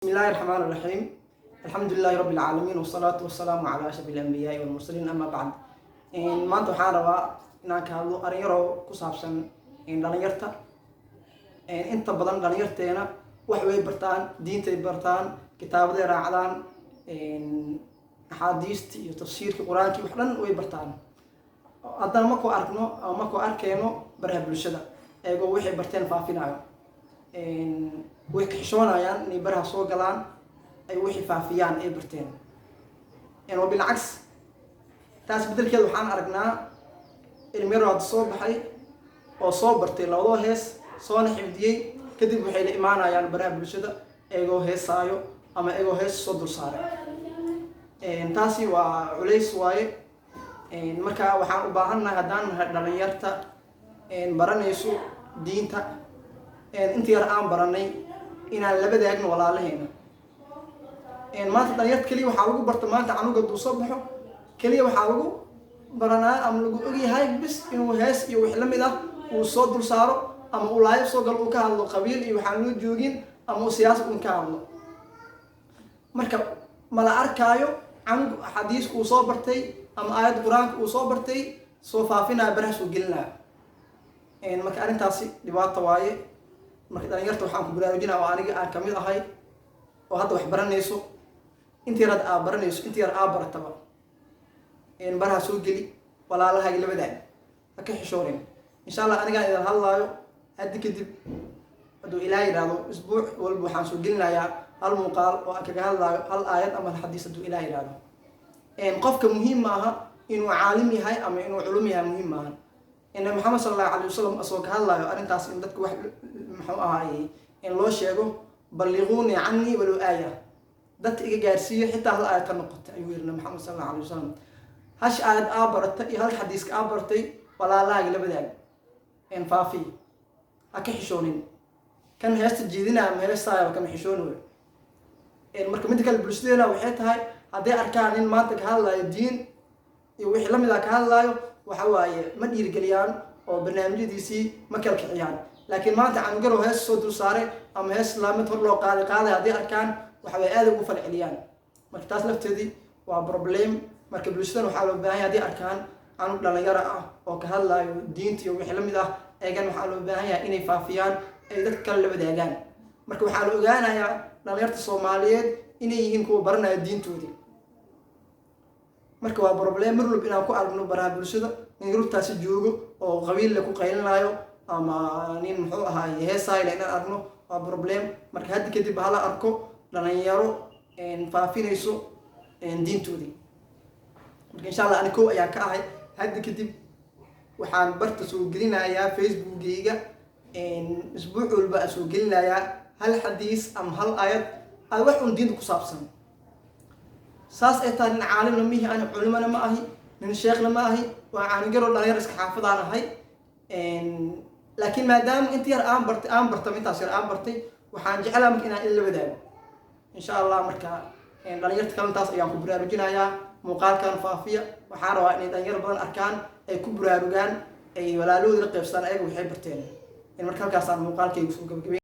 بسم الله الرحمن الرحيم، الحمد لله رب العالمين، والصلاة والسلام على أشرف الأنبياء والمرسلين، أما بعد. Maanta waxaan rabaa inaan ka hadlo arrin yaroo ku saabsan dhalinyarta. Inta badan dhalinyarteena wax way bartaan, diintay bartaan, kitaabaday raacdaan, axaadiista iyo tafsiirka Qur-aankii, wax dhan way bartaan. Haddana markuu arkno ama markuu arkeyno baraha bulshada eegoo waxay barteen faafinayo, way ka xishoonayaan inay baraha soo galaan, ay wixii faafiyaan ay barteen. Wa bilcaks, taas beddelkeeda waxaan aragnaa ilmiyaro hadda soo baxay oo soo bartay labadoo hees, soona xifdiyey. Kadib waxay la imaanayaan baraha bulshada eegoo heesaayo ama eegoo hees soo dul saaray. Taasi waa culays waaye. Marka waxaan u baahannahay, haddaan nahay dhalinyarta baranayso diinta, inta yar aan baranay inaan la wadaagno walaalaheena. Maanta dhalinyarta keliya waxaa lagu barta, maanta canuga hadduu soo baxo, keliya waxaa lagu baranaa ama lagu ogyahay bis inuu hees iyo wix la mid ah uu soo dul saaro, ama uu live soo galo, uu ka hadlo qabiil iyo waxaan loo joogin, ama uu siyaasad un ka hadlo. Marka mala arkaayo canug xadiiska uu soo bartay ama aayadda Qur-aanka uu soo bartay soo faafinaya, baraha soo gelinaya. Marka arrintaasi dhibaato waaye. Marka dhalinyarta waxaan ku baraarujinaa, oo aniga aan kamid ahay oo hadda wax baranayso, inta yar hadda aa baranayso, inta yar aa barataba, baraha soo geli, walaalahaaga la wadaag, ha ka xishoonin. Insha Allah, anigaan idin hadlaayo, haddi kadib, hadduu Ilaah yidhaahdo, isbuuc walba waxaan soo gelinayaa hal muuqaal oo aan kaga hadlaayo hal aayad ama hal xadiis, hadduu Ilaah yidhaahdo. Qofka muhiim maaha inuu caalim yahay ama inuu culum yahay, muhiim maaha. Nabi Maxamed sala Allahu alayh wasalam asoo ka hadlaayo arrintaas, in dadka wax, muxuu ahaayey, in loo sheego, "بلغوني عني ولو آية", dadka iga gaarsiiyo xitaa hal aayad ka noqota, ayuu yiri Nabi Maxamed sala Allahu alayh wasalam. Hash aayad aa baratay iyo hal xadiiska aa bartay, walaalahaaga la wadaag, faafi, ha ka xishoonin. Kan heesta jeedinaya ama heestaayaba kama xishooni wey. Marka midda kale, bulshadeena waxay tahay, hadday arkaan nin maanta ka hadlayo diin iyo wixii lamid ah ka hadlaayo, waxa waaye ma dhiirigeliyaan oo barnaamijyadiisii ma kala kiciyaan. Laakiin maanta canugarow hees soo dul saaray ama hees islaamid hor loo qaaday qaaday hadday arkaan, waxa waye aada ugu falceliyaan. Marka taas lafteedii waa problem. Marka bulshadan waxaa loo baahan yahay, hadday arkaan canug dhalinyaro ah oo ka hadlaayo diinta iyo wixii lamid ah eegan, waxaa loo baahan yahay inay faafiyaan, ay dadka kale la wadaagaan. Marka waxaa la ogaanayaa dhalinyarta Soomaaliyeed inay yihiin kuwa baranaya diintoodii. Marka waa problem mar walba inaan ku aragno baraha bulshada nin Yurubtaasi joogo oo qabiille ku qaylinaayo ama nin, muxuu ahaay, heesaayla inaan aragno, waa problem. Marka hadda kadib hala arko dhalinyaro faafinayso diintoodii. Marka insha Allah, ani kow ayaan ka ahay. Hadda kadib waxaan barta soo gelinayaa Facebookgayga, isbuuc walba aan soo gelinayaa hal xadiis ama hal aayad ad wax un diinta ku saabsan. Saas ay tahay, nin caalimna mihi ani, culimana ma ahi, nin sheekhna ma ahi, waa caanigaroo dhalinyar iska xaafadaan ahay. Laakiin maadaama inta yar aan bartay, aan bartay intaas yar aan bartay, waxaan jeclaa marka inaan in la wadaago, insha Allah. Marka dhalinyarta kale intaas ayaan ku baraarujinayaa. Muuqaalkan faafiya. Waxaan rabaa inay dhalinyar badan arkaan, ay ku buraarugaan, ay walaalahooda la qaybsadaan ayaga waxay barteen. Marka halkaasaan muuqaalkayga soo gabagabay.